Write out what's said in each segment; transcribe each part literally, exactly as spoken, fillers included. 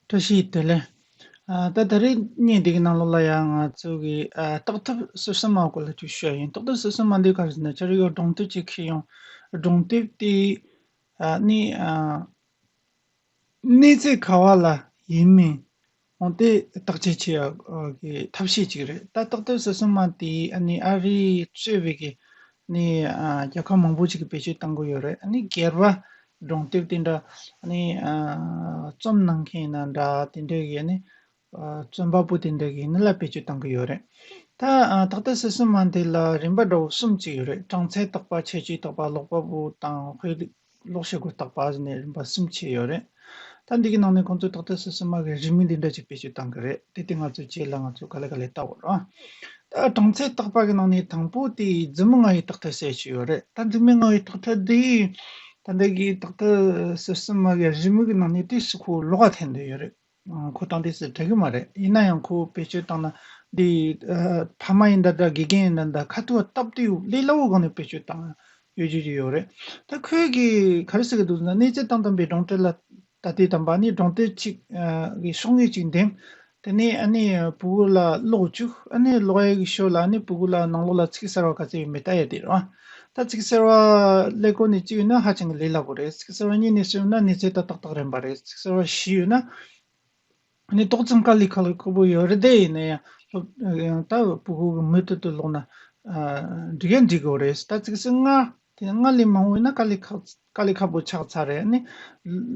བཀྲ་ཤིས་བདེ་ལེགས། ཨ། ད་ད་རེས་བརྙན་འདི་གི་ནང་ལོགས་ལ་ཡང་ང་ཚོ་གི་ཨ་བརྟག་ཐབས་ཟུར་གསུམ་མ་སྐོར་ལ་ཅིག་ཞུ་ཡ་ཡིན། བརྟག་ཐབས་ཟུར་གསུམ་མ་འདི་ག་རེ་ཟེར་ན། ཁྱེད་རང་གིས་སྒྲུང་དེབ་ཅིག་ཁྱེར་ཡོང་། སྒྲུང་དེབ་དེ་ཨ་ནི་ཨ་གནས་ཚད་ག་བ་ལ་ཡིན་མིན་འོ་དེ་བརྟག་དཔྱད་བྱེད་ཡ་གི་ཐབས་ཤེས་ཅིག་རེད། ད་བརྟག་ཐབས་ཟུར་གསུམ་མ་དེ་ཨ་ནི་ཨ་རིས་གཙོས་པའི་གི་ནི་ཨ་རྒྱལ་ཁབ་མང་པོ་ཅིག་གིས་བེད་སྤྱོད་གཏང་གི་ཡོད་རེད། ཨ་ནི་སྒེར་པ་སྒྲུང་དེབ་དེ་འདྲ་ཨ་ནི་ཨ་རྩོམ་གནང་མཁན་ཡིན་ན་འདྲ། དེ་འདྲའི་གི་ཨ་ནི་ཨ་རྩོམ་པ་པོ་དེ་འདྲ་གིས་ནི་ལ་བེད་སྤྱོད་གཏང་གི་ཡོད་རེད། ད་ཨ་བརྟག་ཐབས་ཟུར་གསུམ་མ་འདི་ལ་རིམ་པ་འདྲ་བོ་གསུམ་ཅིག་ཡོད་རེད། གྲངས་ཚད་བརྟག་པ། ཁྱད་ཆོས་བརྟག་པ། ཀློག་པ་པོ་དང་དཔེ་ཀློག་བྱེད་སྒོ་བརྟག་པ་ཟེར་ནས་རིམ་པ་གསུམ་ཕྱེ་ཡོད་རེད། ད་འདི་གི་ནང་ནས་ཁོང་ཚོས་བརྟག་ཐབས་ཟུར་གསུམ་མ་གི་རེའུ་མིག་འདི་འདྲ་ཅིག་བེད་སྤྱོད་གཏང་གི་རེད། དེ་དེ་ང་ཚོས་རྗེས་ལ་ང་ཚོས་ག་ལེ་ག་ལེ་བལྟ་བར་རོ། ད་གྲངས་ཚད་བརྟག་པ་གི་ནང་ནས་དང་པོ་དེ་མཛུབ་མོ་ལྔ་ཡི་བརྟག་ཐབས་ཟེར་ཅིག་ཡོད་རེད། ད་མཛུབ་མོ་ལྔ་ཡི་བརྟག་ཐབས་འདི་ད་ལྟ་གི་བརྟག་ཐབས་ཟུར་གསུམ་མ་གི་རེའུ་མིག་གི་ནང་ནས་དེ་སུ་ཁོ་ལོགས་ཀ་འཐེན་བསྡད་ཡོད་རེད། ཁོ་དང་དེ་སུ་འགྲིག་གི་མ་རེད། ཡིན་ན་ཡང་ཁོ་བེད་སྤྱོད་བཏང་ན་འདི་ཨ་ཕ་མ་ཡིན་ད་འདྲ། དགེ་རྒན་ཡིན་ད་འདྲ། ཁ་ཐུག་སྟབས་བདེ་བོ་ལས་སླ་བོ་སྒང་ནས་བེད་སྤྱོད་བཏང་ཡོད་རྒྱུ་ཅིག་ཡོད་རེད། ད་ཁོས་གི་ག་རེ་ཟེར་གི་འདུག་ཟེར་ན། གནས་ཚད་དང་ལྡན་པའི་སྒྲུང་དེབ་ལ་ད་ལྟའི་དམ་པ་ནི་སྒྲུང་དེབ་གཅིག་ཨ་གི་ཤོག་ངོས་གཅིག་འདེམས། དེ་ནས་ཨ་ནི་ཕྲུ་གུ་ལ་ཀློག་བཅུག་ཨ་ནི་ཀློག་ཡས་ཀྱི་ཞོར་ལ་ཨ་ནི་ཕྲུ་གུ་ལ་ནང་ལོགས་ལ་ཚིག་གསར་བ་ག་ཚོད་ཡོད་མེད་ལྟ་ཡས་དེ་རེད་བ། ད་ཚིག་གསར་བ་ཀླད་ཀོར་ནས་གཅིག་ཡོད་ན་ཧ་ཅང་གི་ལས་སླ་པོ་རེད། ཚིག་གསར་བ་གཉིས་ནས་གསུམ་ཡོད་ན་གནས་ཚད་ད་ཏག་ཏག་རན་པ་རེད། ཚིག་གསར་བ་བཞི་ཡོད་ན། ནི་ཏོག་ཙམ་དཀའ་ལས་ཁག་ཁག་པོ་ཡོད་རེད། དེ་ཡིན་ན་ཡང་སློབ་ཡང་ད་ཕྲུ་གུ་གི་མུ་མཐུད་དུ་ཀློག་ན་ཨ་འགྲིག་ཡང་འགྲིག་གི་རེད། ད་ཚིག་གསར་ལྔ་དེ་ལྔ་ལས་མང་བོ་ཡིན་ན་དཀའ་ལས་ཁག་དཀའ་ལས་ཁག་པོ་ཆགས་ཚར་རེད། ནི་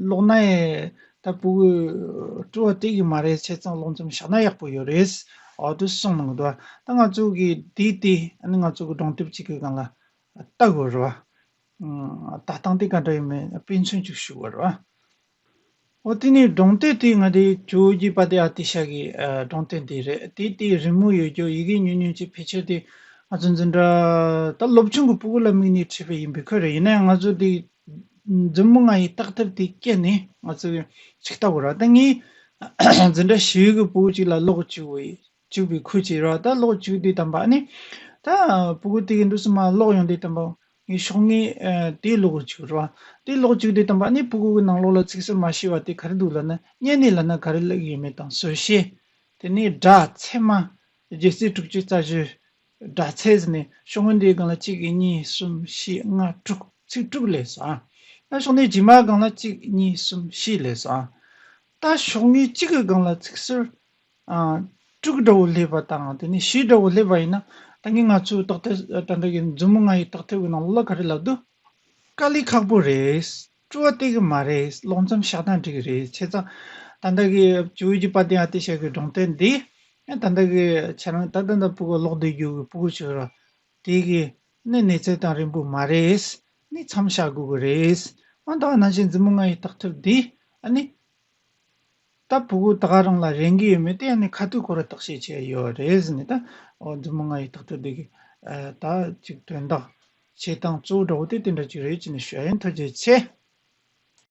ཀློག་ན་ཡང་ད་ཕྲུ་གུ་སྤྲོ་བ་སྟེར་གི་མ་རེད། བྱས་ཙང་ཀློག་མཚམས་བཞག་ན་ཡག་པོ་ཡོད་རེད། འོ་དེ་གསུངས་གནང་གི་འདུག་ད་ང་ཚོ་གི་དེ་དེ་ཨ་ནི་ང་ཚོ་གི་སྒྲུང་དེབ་གཅིག་གི་སྒང་ལ་ལྟ་དགོས་རེད་བ། ལྟ་སྟངས་དེ་ག་འདྲ་ཡིན་མིན་དཔེ་མཚོན་ཅིག་ཞུ་དགོས་རེད་བ། འོ་དེ་ནས་སྒྲུང་དེབ་དེ་ང་དེ་ཇོ་བོ་རྗེ་དཔལ་ལྡན་ཨ་ཏི་ཤ་གི་ཨ་སྒྲུང་དེབ་དེ་རེད། དེ་དེ་རི་མོ་ཡོད་རྒྱུ། ཡི་གེ་ཉུང་ཉུང་ཅིག་ཕལ་ཆེར་དེ་ང་ཚོ་འཛིན་གྲྭ་ད་སློབ་ཆུང་གི་ཕྲུ་གུ་ལ་དམིགས་ནས་བྲིས་པ་ཡིན་པའི་ཁུལ་རེད། ཡིན་ན་ཡང་ང་ཚོ་དེ་མཛུབ་མོ་ལྔ་ཡི་བརྟག་ཐབས་དེ་སྐྱེལ་ནས་ང་ཚོ་ཅིག་ལྟ་དགོས་རེད། ད་ངས་འཛིན་གྲྭ་བཞི་གི་ཕྲུ་གུ་ཅིག་ལ་ཀློག་བཅུག་པའི་བཅུག་པའི་ཁུལ་བྱས་རེད་བ། ད་ཀློག་བཅུག་དུས་དམ་པ་ནི་ད་ཕྲུ་གུ་དེ་གི་འདུག་སེ་མར་ཀློག་ཡོང་དུས་དམ་པ། ངས་ཤོག་ངོས་ཨ་དེ་ཀློག་བཅུག་རེད་བ། དེ་ཀློག་བཅུག་དུས་དམ་པ་ནི་ཕྲུ་གུ་གི་ནང་ལོགས་ལ་ཚིག་གསར་མ་ཤེས་པ་དེ་ག་རེ་འདུག་ལབ་ན། སྔོན་ནས་ལབ་ན་ག་རེ་ཀློག་ཡོད་མེད་དང་། བཟོ་བཤད། དེ་ནས་སྒྲ་ཚད་མ། སྒྱུ་རྩལ་དྲུག་ཅུ་རྩ་བཞི། སྒྲ་ཚད་ཟེར་ནས་ཤོག་ངོས་འདིའི་སྒང་ལ་གཅིག་གཉིས་གསུམ་བཞི་ལྔ་དྲུག་ཚིག་དྲུག་སླེབས་སོང་ཨ། ད་ཤོག་ངོས་རྗེས་མའི་སྒང་ལ་གཅིག་གཉིས་གསུམ་བཞི་སླེབས་སོང་ཨ། ད་ཤོག་ངོས་གཅིག་གི་སྒང་ལ་ཚིག་གསར་ཨ་དྲུག་འདྲ་བོ་སླེབས་པ་དང་། དེ་ནས་བཞི་འདྲ་བོ་སླེབས་པ་ཡིན་ན། ད་གིན་ང་ཚོའི་བརྟག་ཐབས་ད་ལྟ་གི་མཛུབ་མོ་ལྔ་ཡི་བརྟག་ཐབས་ཀྱི་ནང་ལོགས་ལ་ག་རེ་ལབ་འདུག་དཀའ་ལས་ཁག་པོ་རེད། སྤྲོ་བ་སྟེར་གི་མ་རེད། ཀློག་མཚམས་བཞག་ན་འགྲིག་གི་རེད། བྱས་ཙང་ད་ལྟ་གི་ཇོ་བོ་རྗེ་དཔལ་ལྡན་ཨ་ཏི་ཤ་གི་སྒྲུང་དེབ་འདི་ད་ལྟ་གི་ཁྱེད་རང་ད་ལྟ་འདི་ཕྲུ་གུ་ཀློག་བསྡད་རྒྱུ་གི་ཕྲུ་གུ་ཅིག་རེད། དེ་གི་ནི་གནས་ཚད་དང་རན་པོ་མ་རེད། ནི་མཚམས་བཞག་དགོས་ཀྱི་རེད། ཨ་ད་ནང་བཞིན་མཛུབ་མོ་ལྔ་ཡི་བརྟག་ཐབས་འདི་ཨ་ནི་ད་ཕྲུ་གུ་ད་ག་རང་ལ་རན་གྱི་ཡོད་མེད་དེ་ཨ་ནི་ཁ་ཐུག་ཁོ་རང་བརྟག་དཔྱད་བྱས་ཡོད་རེད་ཟེར་ནས། ད་འོ་མཛུབ་མོ་ལྔ་ཡི་བརྟག་ཐབས་འདི་གི་ཨ་ད་ཅིག་དོན་དག་བྱེད་སྟངས་གཙོ་བོ་འདྲ་བོ་དེ་དེ་འདྲ་ཅིག་རེད་ཅེས་ནས་ཞུ་ཡ་ཡིན། ཐུགས་རྗེ་ཆེ།